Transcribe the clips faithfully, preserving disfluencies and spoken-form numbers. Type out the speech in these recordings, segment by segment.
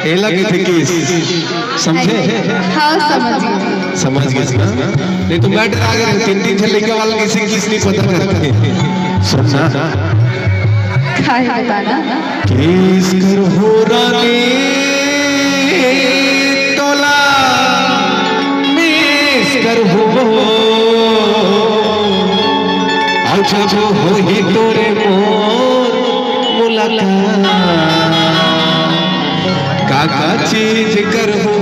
एला कहिथे किस, समझे? हाँ, समझ गए। समझ गए ना? नहीं तो मैं डरा गया, तीन तीन छह लड़का वाला किसी किस नहीं पता करते। सुनना। काय बताना? किस कर हो रानी तोला, मिस कर हो। अउ जब होही तोरे मोर मुलाकात, का का चीज करहूँ।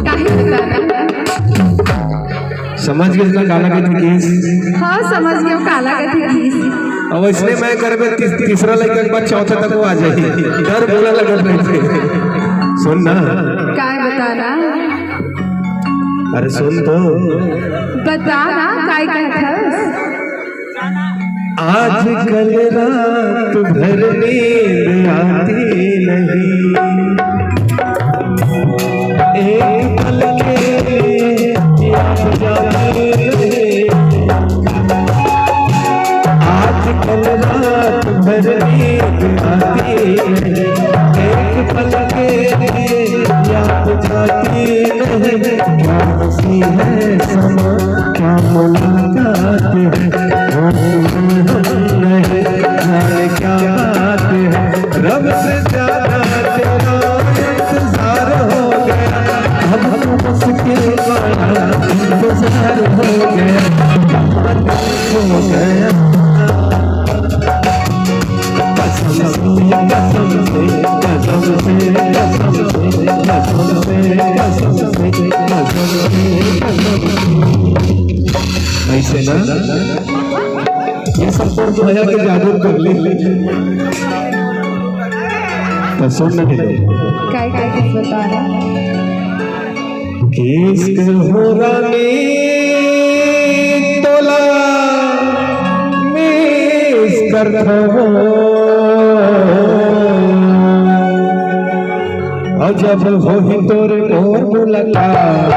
काहे बताना? समझ गेस ना काला कथे किस? हाँ, समझ गेंव काला कथे किस। अब इसने मैं करबे ती-, तीसरा लइका के बाद चौथा तक वो आ जाही। डर बोला लगत रहिथे। सुन ना। काय बताना? अरे सुन तो। बताना, काय कहत हस? आजकल रात भर नींद आती नहीं, एक पल के लिए याद जाती नहीं। हर नींद आती नहीं, एक पल के लिए याद जाती नहीं। क्या हंसी है समा, क्या मुलाकात है, वो तुम्हें हम नहीं जाने क्या बात है। रब से ज्यादा तेरा इंतजार हो गया, अब तो बस के बड़ा इंतजार हो गया, हो गया। कसम से, कसम से, कसम से, कसम से, कसम से, कसम से, कसम से, कसम से। ऐसे ना, ये सब तो भैया के जादू कर ले। तो सुन नहीं दे। काय काय कुछ बता रहा। किस्त हो रानी तोला मिस करत हो, अउ जब होही तोर मोर मुलाकात।